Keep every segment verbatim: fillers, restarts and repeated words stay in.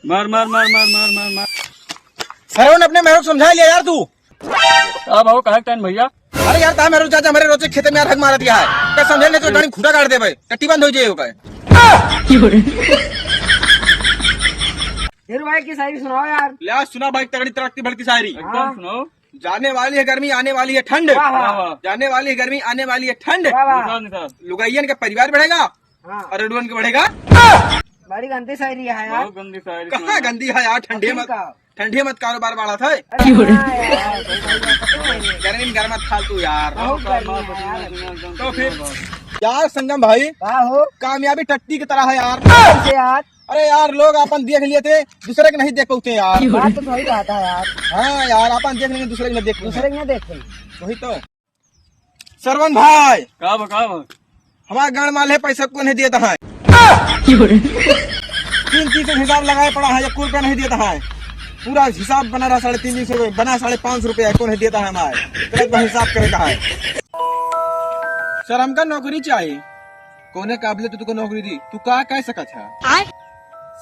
मार, मार, मार। सरवन, अपने मेहरुक समझा लिया यार तू। अब आओ, कहा टाइम भैया? अरे यार, तहा मेहरुक चाचा हमरे रोजे खेते में यार हक मारा दिया है। क्या समझे नहीं तो गाड़ी में खूंटा गाड़ देबे, टट्टी बंद हो जाए ओकर। हीरू भाई की शायरी सुनाओ यार। ले आ, सुना भाई, तगड़ी तरक्की भर की शायरी। एकदम हाँ। सुनाओ। जाने वाली है गर्मी, आने वाली है ठंड। वाह, वाह। वाह, वाह। जाने वाली है गर्मी, आने वाली है ठंड। वाह, वाह। निशान, निशान। लुगाइयन का परिवार बढ़ेगा हाँ। और रंडुअन का बढ़ेगा। बड़ी गंदी शायरी है यार। बहुत गंदी शायरी कहाँ सुना। गंदी है यार, ठंडी अभी मत, का? ठंडी मत कारोबार बढ़ा था। अरे हाँ यार, गर्मी में गर्म मत फालतू यार। बहुत गर्मी है यार। तो फिर यार संगम भाई, का हो? कामयाबी टट्टी की तरह है यार। कैसे यार? अरे यार, लोग अपन देख लिए थे, दूसरे के नहीं देख पाते यार। बात तो सही बात है यार। हाँ यार, अपन देख लेंगे, दूसरे के नहीं देख पाते। दूसरे के नहीं देख पाते। वही तो। सरवन भाई। का बा, का बा? हमारा गाँव माल है, पैसा कौन है देता है? तीन तीन से हिसाब लगाए पड़ा है, एक रुपया नहीं देता है। पूरा हिसाब बना रहा साढ़े तीन सौ रुपये, बना साढ़े पाँच सौ रुपया, कौन है देता है हमारे? गलत बा हिसाब करे का है। सर, हमका नौकरी चाहिए। कौने काबिलियत तुमको नौकरी दी? तू का कह सकत है? आय?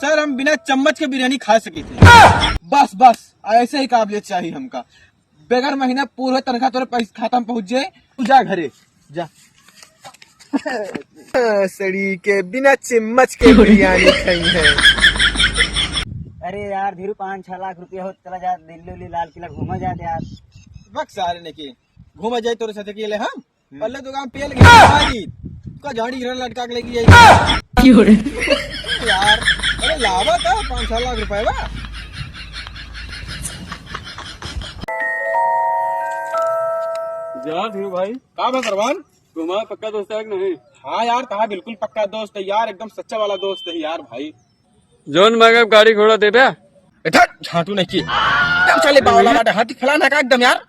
सर, हम बिना चम्मच के बिरयानी खा सकी थे। बस, बस, ऐसे ही काबिलियत चाहिए हमका। बगैर महीना पूरे तनख्वाह तोरे पैस-, खाता में पहुँच जाए, तू जा घरे, जा। सड़ी के बिना चम्मच के बिरयानी खाई है। अरे यार, धीरू, पाँच छह लाख रुपया हो, चला जा दिल्ली उल्ली, लाल किला घूमा जात यार। बक सारे ने के, घूमा जाए तोरे साथे के ले हम? हम्म। पल्ले दुकान पेल गया भाई। का झाड़ी गिरन लटका के लेके जाई। क्यों रे? यार, अरे लावा का पाँच छह लाख रुपए बा। जा धीरू भाई। का बा सरवान? तू हमारा पक्का दोस्त है कि नहीं? हाँ यार, तहा बिल्कुल पक्का दोस्त है यार, एकदम सच्चा वाला दोस्त है यार भाई। जौन मांगे गाड़ी घोड़ा देबे? ए, धत, झांटू नहीं की। एकदम साले बावला बाटे, हाथी फलाना का एकदम यार।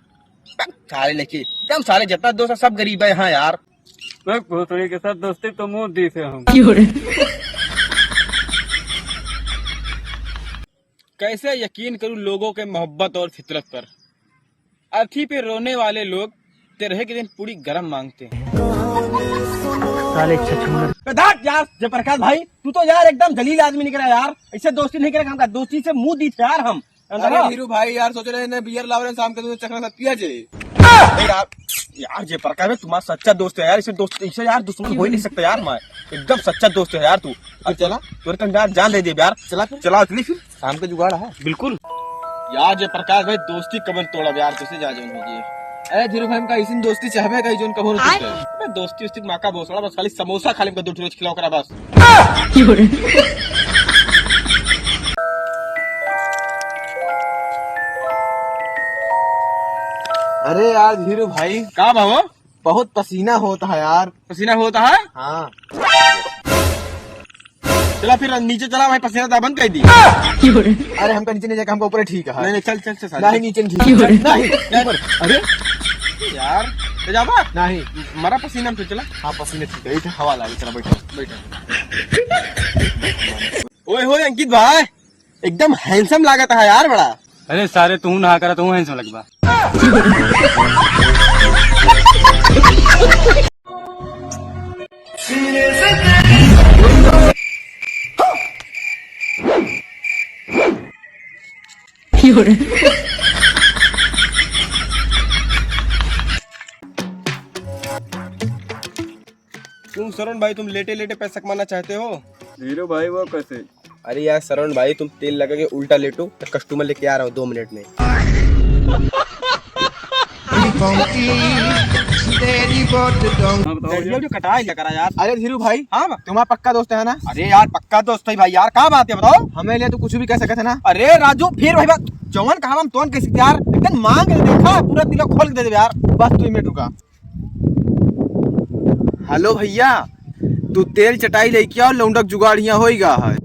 साले नहीं की। एकदम साले जितना दोस्त है, सब गरीब है यहाँ यार। मैं भोसड़ी के साथ दोस्ती तो मुंह दी से हम। कैसे यकीन करूं लोगों के मोहब्बत और फितरत पर? अर्थी पे रोने वाले लोग तेरह के दिन पूरी गरम मांगते हैं। साले छछूंदर। ए, धात यार, जयप्रकाश भाई, तू तो यार एकदम जलील आदमी निकला यार। ऐसे दोस्ती नहीं करेगा हमका, दोस्ती से मुंह दी थे यार हम। अरे हीरू भाई यार, सोच रहे हैं बियर लाव रहे हैं, शाम के तुझे चखना साथ पिया जे। ए यार, यार जयप्रकाश भाई तुम्हारा सच्चा दोस्त है यार, इसे दोस्त, इसे यार दुश्मन हो ही नहीं सकता यार। मैं एकदम सच्चा दोस्त है यार तू। अब चला, तोरे तो यार जान दे दे यार। चला फिर। चला चली फिर। शाम के जुगाड़ है। बिल्कुल। यार जयप्रकाश भाई, दोस्ती कबन तोड़ब यार, तुझसे जा जौन हो गई। अरे धीरू भाई, हमका ऐसी दोस्ती चाहबे का, जोन कबो न टूटे। अबे दोस्ती उस्ती माँ का भोसड़ा, बस खाली समोसा खाली हमका दो ठो रोज खिलाओ करा बस। अरे यार धीरू भाई। का बाबा? बहुत पसीना होता है यार। पसीना होता है? हाँ। चला फिर नीचे चला भाई, पसीना तो बंद कर दी। अरे हमका नीचे नहीं जाके, हमका ऊपर ही ठीक है। नहीं, नहीं, चल, चल, चल, साले। नहीं, नीचे नहीं ठीक है। नहीं, ऊपर। अरे यार, ले जा बा। नहीं। मरा पसीना में, चला। हाँ, पसीना ठीक है, इधर हवा लागे, चला बैठो। बैठो। ओए होए अंकित भाई, एकदम handsome लागत है यार, बड़ा। अरे सारे, तू नहा करा, तू handsome लगबा। क्यों सरवण भाई, तुम लेटे लेटे पैसा कमाना चाहते हो? धीरू भाई, वो कैसे? अरे यार सरवण भाई, तुम तेल लगा के उल्टा लेटो, तो customer लेके आ रहा हूँ दो मिनट में। हाँ, बताओ भैया। जो कटाई लग रहा यार। अरे धीरू भाई, हाँ बा। तुम्हारा पक्का दोस्त है ना? अरे यार पक्का दोस्त है भाई यार, का बात है बताओ? हमें लिए तो कुछ भी कह सकते है ना? अरे राजू, फिर भाई बात जवन कहा हम तोन कह सकते यार, एकदम मांग के देखा, पूरा दिल खोल के दे दे यार। बस तू ही मिनट रुका। हेलो भैया, तू तेल चटाई लेके आओ, लौंडक जुगाड़ हियां होइगा है।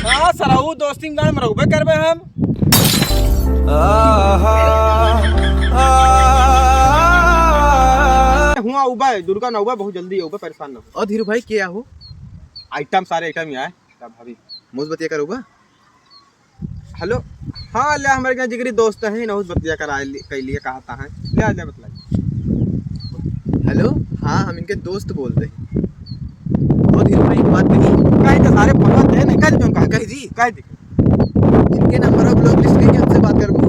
हाँ, सरऊ दोस्ती में गाड़ मरउबे करबे हम। हुआ उबे, दुर्गा ना उबे, बहुत जल्दी उबे, परेशान ना हो। और धीरू भाई, के हो? आइटम, सारे आइटम ही आए। का भाभी? मुझ बतिया करूबा? हेलो, हाँ, ले, हमारे यहाँ जिगरी दोस्त हैं, इनहू से बतिया करा लि-, कई लिए, कहा था है। ले, ले, बतलाई। हेलो, हाँ, हम इनके दोस्त बोल रहे हैं। बहुत दिन में एक बात कही, कह दे सारे, फोन दे, नहीं कह दे, कह दे, कह दे। इनके नंबर और ब्लॉक लिस्ट लेके हमसे बात करबो।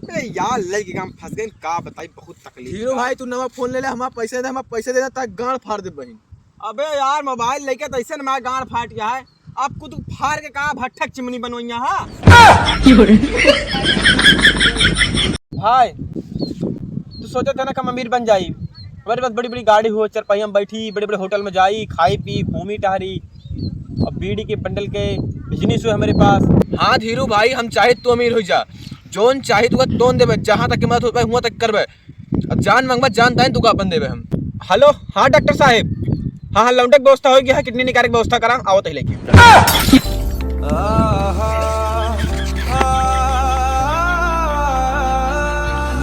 अरे यार, लड़की का हम फंस गए, का बताई, बहुत तकलीफ हीरो बा। भाई, तू नवा फोन ले ले, हमार पैसे दे, हमार पैसे देना, ताकि गांड फाड़ दे बहिन। अबे यार, मोबाइल लेके तो ऐसे ना हमारा गांड फाट गया है। आपको तू फाड़ के का भट्ठक चिमनी बनवइया हा? भाई, तू सोचे थे ना कि हम अमीर बन जाई। हमारे पास बड़ी बड़ी गाड़ी हो, चार पहिया में बैठी, बड़े बड़े होटल में जाई, खाई पी, घूमी टहरी, और बीड़ी के बंडल के बिजनेस हो हमारे पास। हाँ धीरू भाई, हम चाहे तू अमीर हो जा, जोन चाहे तू तोन देबे, जहाँ तक हिम्मत हो पाए हुआं तक करबे। अब जान मांगबा, जान ताइन तू का अपन देबे हम। हेलो, हाँ डॉक्टर साहेब, हाँ हाँ, लौंडे के व्यवस्था हो गया है, किडनी निकाले के व्यवस्था करा, आवत ही लेके।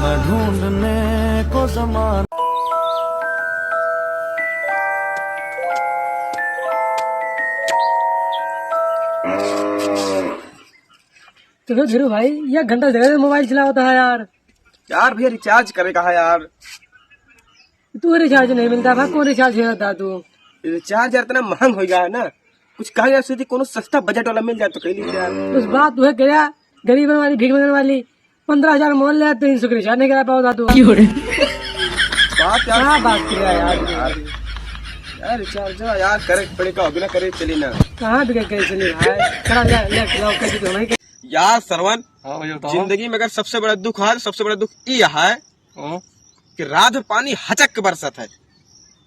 मैं ढूंढने को जमाना। तो धीरू भाई, एक घंटा से ज्यादा मोबाइल चलावत है यार। यार भैया, रिचार्ज करे का है यार। तू रिचार्ज नहीं मिलता भाई, कौन रिचार्ज हो जाता तू? रिचार्ज यार इतना महंग हो गया है ना, कुछ कहा यार, सीधी कोनो सस्ता बजट वाला मिल जाए तो कह लीजिए यार। उस बात तू है गया, गरीब वाली, भीख मांगने वाली, पन्द्रह हजार मोल ले, तीन सौ के रिचार्ज नहीं करा पाओ तू। बात यार क्या बात किया यार? यार, यार रिचार्ज यार करे पड़े का, बिना करे चली ना। कहाँ बिना करे चली भाई? चला ले, ले, ले, कर दी तो नहीं। यार सरवन, हाँ भैया बताओ। जिंदगी में अगर सबसे बड़ा दुख है, सबसे बड़ा दुख ई है हाँ। कि रात में पानी हचक के बरसत है,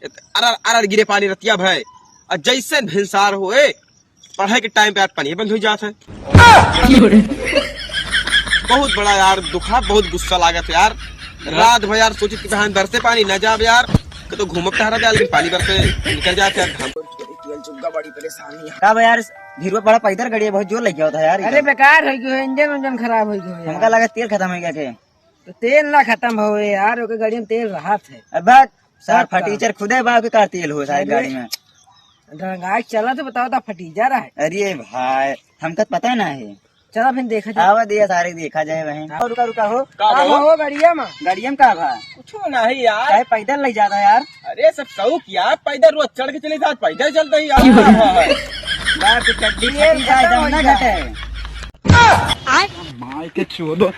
इत-, अरर अरर गिरे पानी रतिया भय, और जैसे भिनसार होए, पढ़ाई के टाइम पे यार पानी बंद हो जात है। बहुत बड़ा यार दुख है, बहुत गुस्सा लागत है यार। रात भर यार सोचित कि बहन बरसे पानी न जाब यार, कि तो घूमब टहरा जाए, लेकिन पानी बरसे निकल जात है यार, घाम। का बा यार, धीरवा बड़ा पैदल गड़िया, बहुत जोर लग गया होता है यार। अरे बेकार हो गयो है, इंजन उंजन खराब हो गयो है हमका यार। लगा तेल खत्म हो गया थे। तो तेल ना खत्म होए यार, ओके गाड़ी में तेल रहत है। अब बात सार सब फटीचर खुदे बा, ओके का तेल हो सारे अरे। गाड़ी में। रंगाई चला तो बताओ, ता फटीचर है। अरे भाई, हमका पता ना है। चला फिर देखा जाए। आवा दिया सारे देखा जाए बहन। हाँ। रुका, रुका हो। का का बा हो? हो गाड़िया में? गाड़िया में का बा? कुछो नहीं यार। काहे पैदल ले जाता यार? अरे सब शौक यार, पैदल रोज चढ़ के चले जात, पैदल चलता ही यार। बाप की चड्डी ये फटी जाए, खत्म दम हो ना गया। घटे। माई के चोदो,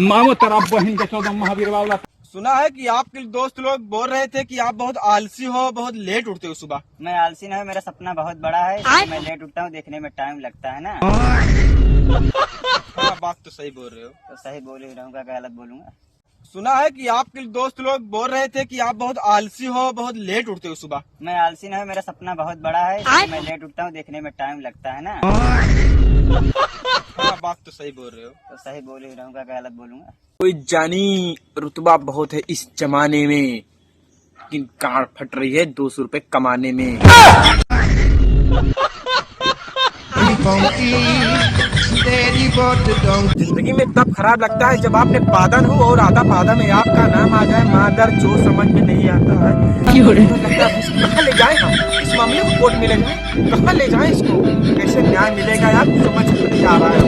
मामो तेरा बहिन के चोदो महावीर बावला। सुना है कि आपके दोस्त लोग बोल रहे थे कि आप बहुत आलसी हो, बहुत लेट उठते हो सुबह। मैं आलसी नहीं हूँ, मेरा सपना बहुत बड़ा है, इसलिए मैं लेट उठता हूँ, देखने में टाइम लगता है ना। हाँ, बात तो सही बोल रहे हो। तो सही बोल ही रहूँगा, गलत बोलूँगा? सुना है कि आपके दोस्त लोग बोल रहे थे कि आप बहुत आलसी हो, बहुत लेट उठते हो सुबह। मैं आलसी नहीं हूँ, मेरा सपना बहुत बड़ा है, इसलिए मैं लेट उठता हूँ, देखने में टाइम लगता है ना। हाँ, बात तो सही बोल रहे हो। तो सही बोल ही रहूँगा, गलत बोलूँगा? कोई जानी रुतबा बहुत है इस जमाने में, लेकिन गांड फट रही है दो सौ रुपए कमाने में। जिंदगी में तब खराब लगता है जब आपने पादन हो और आधा पादा में आपका नाम आ जाए, मादर चोर समझ में नहीं आता है। क्यों रे? लगता है, कहाँ ले जाए हम इस मामले को, कोर्ट में ले जाए, कहाँ ले जाए इसको, कैसे न्याय मिलेगा यार, समझ में नहीं आ रहा है।